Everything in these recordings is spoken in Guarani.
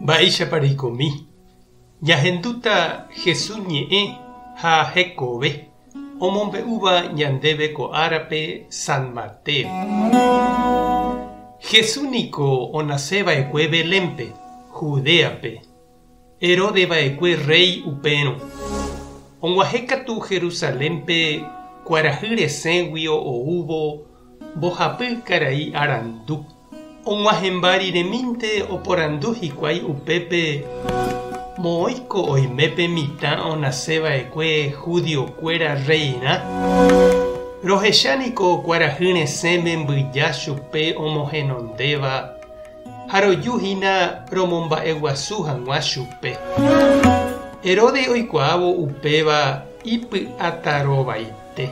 Mba'éichapa reikomi? Ñahendúta Jesús ñe'ẽ ha hekove omombe'úva ñandéve ko árape San Mateo. Jesús niko onase va'ekue Belénpe, Judéape. Herodes va'ekue rréi upérõ. Og̃uahẽ katu Jerusalénpe kuarahy resẽguio oúvo mbohapy karai arandu. Og̃uahẽmba riremínte oporandu hikuái upépe moõiko oime pe mitã onase va'ekue judiokuéra rreirã. Rohecha niko kuarahy resẽme mbyja chupe omohenondéva ha roju hína romomba'eguasu hag̃ua chupe. Herodes oikuaávo upéva ipy'atarovaite,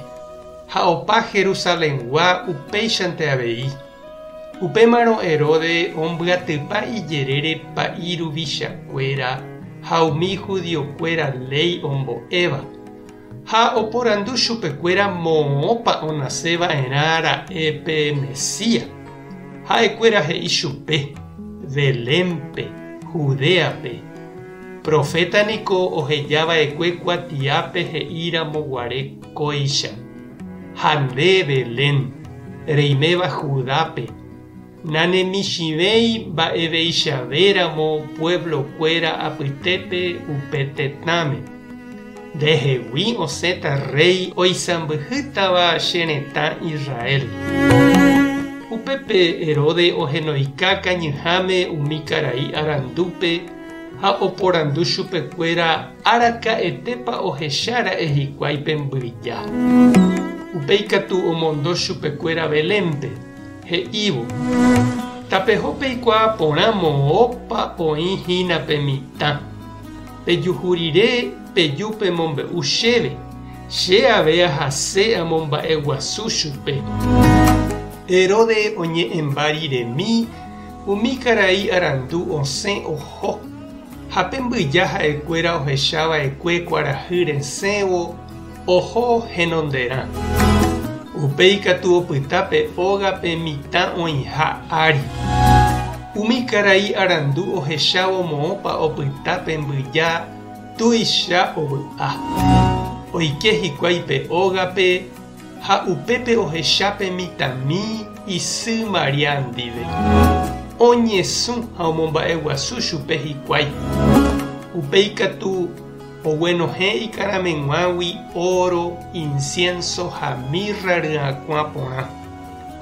ha opa Jerusalengua upéichante avei. Upémarõ Herodes ombyatypa ijerére pa'i ruvichakuéra ha umi judiokuéra léi ombo'éva, ha oporandu chupekuéra moõpa onase va'erã ra'e pe Mesías. Ha'ekuéra he'i chupe, Belénpe, Judéape. Proféta niko oheja va'ekue kuatiápe he'i ramo guare kóicha, Ha nde, Belén, reiméva Judápe, nanemichĩvéi mba'eveichavéramo pueblo-kuéra apytépe upe tetãme. Ndehegui osẽta rréi oisãmbyhýtava che retã Israel. Upépe Herodes ohenoika kañyháme umi karai arandúpe ha oporandu chupekuéra araka'etépa ohecha ra'e hikuái pe mbyja. Upéi katu omondo chupekuéra Belénpe, he'ívo, Tapeho peikuaa porã moõpa oĩ hína pe mitã. Pejuhu rire peju pemombe'u chéve, che ave ahase amomba'eguasu chupe. Herodes oñe'ẽmba riremi, umi karai arandu osẽ oho, ha pe mbyja ha'ekuéra ohecha va'ekue kuarahy resẽvo oho henonderã. Upéi katu opyta pe ógape mitã oĩha ári. Umi karai arandu ohechávo moõpa opyta pe mbyja tuicha ovy'a. Oike hikuái pe ógape ha upépe ohecha pe mitãmi isy María ndive. Oñesũ ha omomba'eguasu chupe hikuái. Upéi katu oguenohẽ ikarameg̃uágui óro, insiénso ha mírra ryakuã porã.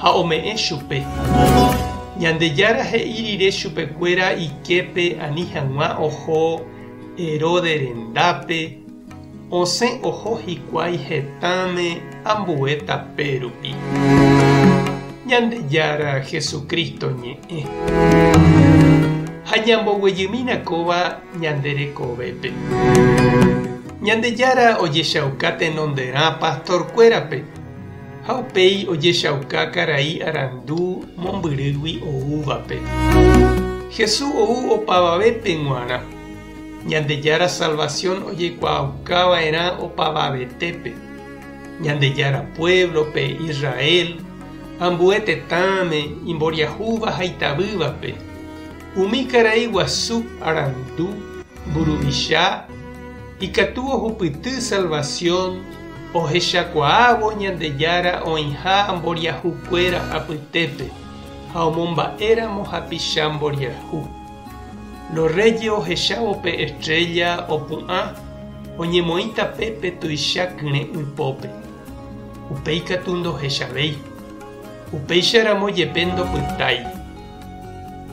Ha ome'ẽ chupe. Ñandejára he'i rire chupekuéra iképe ani hag̃ua oho Herodes rendápe, osẽ oho hikuái hetãme ambue tape rupi. Ñandejára Jesucristo ñe'ẽ. Ha ñamboguejymína kóva ñande rekovépe. Ñandejára ojechauka tenonderã pastorkuérape. Ha upéi ojechauka karai arandu mombyrýgui oúvape. Jesús ou opavavépe g̃uarã. Ñandejára salvasión ojekuaauka va'erã opavavetépe. Ñandejára puévlope, Israel, ambue tetãme, imboriahúva ha itavývape. Umi karai guasu arandu, mburuvicha, ikatu ohupyty salvasión Ohechakuaávo Ñandejára oĩha mboriahukuéra apytépe ha omomba'éramo hapicha mboriahu. Lo rréye ohechávo pe estrélla opu'ã, oñemoĩ tapépe tuicha kyre'ỹ pópe. Upéi katu ndohechavéi. Upéicharamo jepe ndopytái.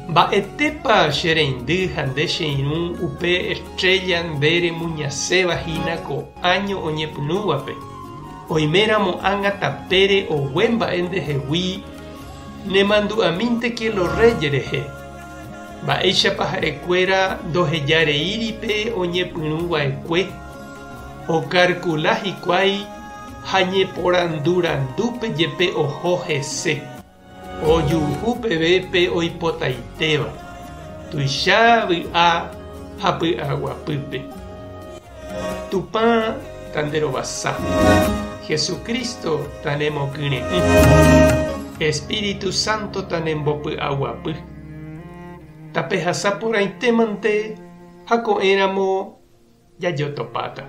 Mba'etépa che reindy ha nde che irũ upe estrella nde remuñaséva hína ko áño oñepyrũvape? Oiméramo ág̃a tapére ogue mba'e ndehegui, nemandu'amínteke lo rréye rehe. Mba'éichapa ha'ekuéra ndohejareíri pe oñepyrũva'ekue? Okarkula hikuái ha ñeporandurandúpe jepe oho hese. Ojuhu peve pe oipotaitéva, tuicha vy'a ha py'aguapýpe. Tupã tanderovasa. Jesucristo tanemokyre'ỹ. Espíritu Santo tanembopy'aguapy. Tapehasa porãitémante ha ko'ẽramo jajotopáta.